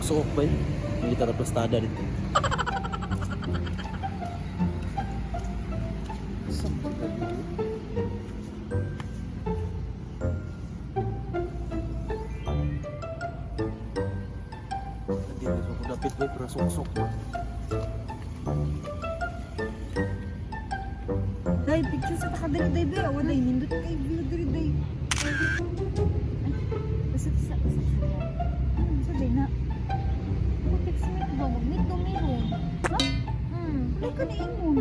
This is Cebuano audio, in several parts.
Suok-suok ba yun? Hindi kita plastada dito. Saan ba tayo? Hindi na ako dapit ba? Pero suok-suok ba? Day, picture sa takadiri day be. Awa day, nindot kay view diri day. Basta sa Sa day na. Ako text me ba mag-meet do mi ron. Ha? Wala ka na ingon.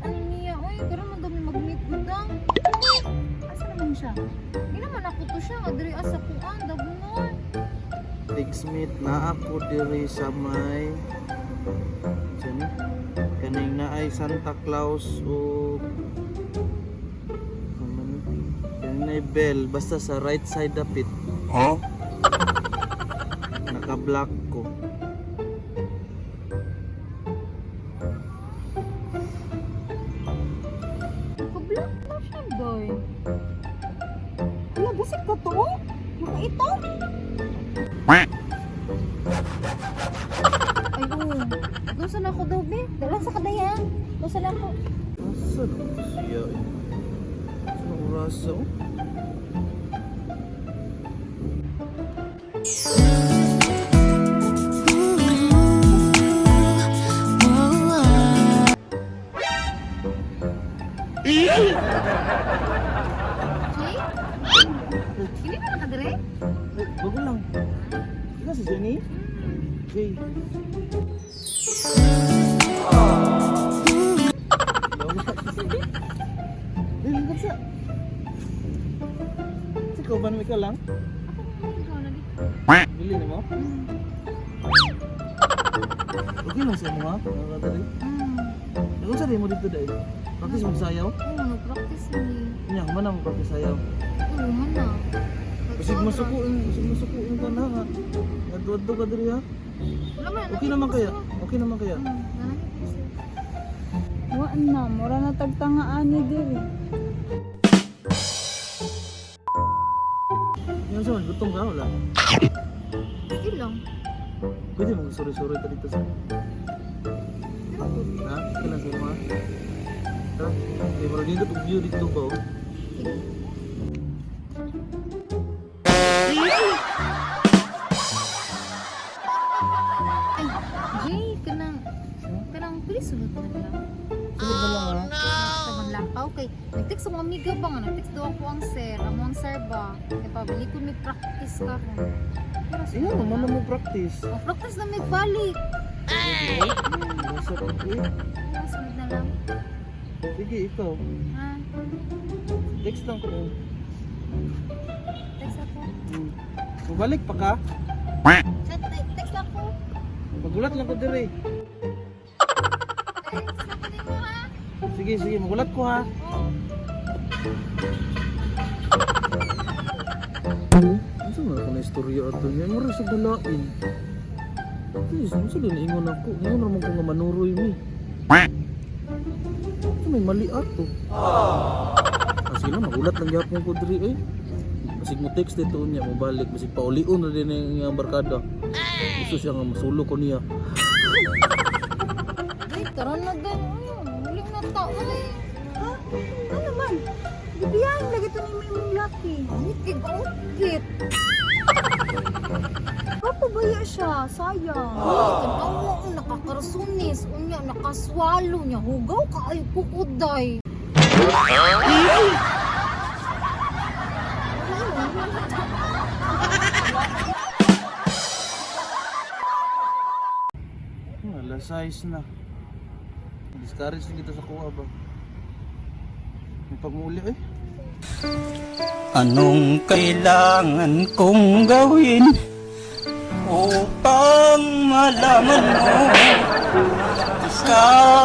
Ano niya oy, karon man daw mi mag-meet gud ang. Asa naman siya? Di naman ako to siya nga diri asa kuan dagunon. Tigsmith na ako diri sa may sani kaning naay Santa Claus o ano ni? Kaning naay bell basta sa right side dapit. Huh? Naka-block ko. Naka-block na siya day. Wala, busik ka to? Maka ito? Ay oo. Doon sa ako daw be. Dalan sa kadayan. Doon sa lang ko. Asa na ko siya eh? Asa na orasa oh? Jay? Hindi ba nakadire? Ay, bago lang. Ikaw si Jenny? Jay. Lingkod sa. Ikaw ba naman ikaw lang? Ako ikaw lagi. Bili na mo? Okay lang sa mo ha? Nakakadali. Ano sa mo dito dahil? Practice mo sayaw? Oo, nag-practice ni. Nya, kumana mo practice sayaw. Oo, man na. Basig masukuin ka na ha. Nagduwaddo ka diri ha. Wala man, Okay naman kaya? Okay naman kaya? Wa na, mura na tagtangaan ni diri. Yung sa man, gutom ka wala? Sige lang. Pwede mo suri-suri ta dito sa. Pero good. Ha? Okay lang sa mo ha? Ha? Okay, pero dito og view dito ba? Oh? Sige. Ay, Jay, kanang please sunod na lang. Sunod na lang ha. Sa manlakaw kay nag-text akong amiga ba nga nag-text daw ako ang sir, amo ang sir ba. Kay pabalik ko may practice ka ron. Pero Ingon sunod naman na na mo practice. lang. Oh, practice na may balik. Basta ka eh. Pero sunod na lang. Sige, ikaw. Ha? Text lang ko. Text ako. Mabalik pa ka? Chat, text ako. Magulat lang ko dire. Text ako nimo ha. Sige, sige, magulat ko ha. Oh. Ano man ako na istorya ato niya? Mura sa galain. Please, ano sa din ingon ako? Ingon naman ko nga manuroy mi. Ano may mali ato? Ah, sige lang, magulat lang gyapon ko diri eh. Basig mo text dito niya, mo balik, basig paulion na din ang iyang barkada. Gusto siya nga masulo ko niya. Ay, tara na din. Huli na tao eh. Ha? Ano man? Gibiyahin lagi to ni may mong laki. Ay, kig-outfit. Papabaya siya, sayang. Ay, tanawa ang nakakarsunis. Unya, nakaswalo niya. Hugaw ka ay kukuday. Wala size na. Discourage na kita sa kuha ba? May pagmuli eh. Anong kailangan kong gawin upang malaman mo ikaw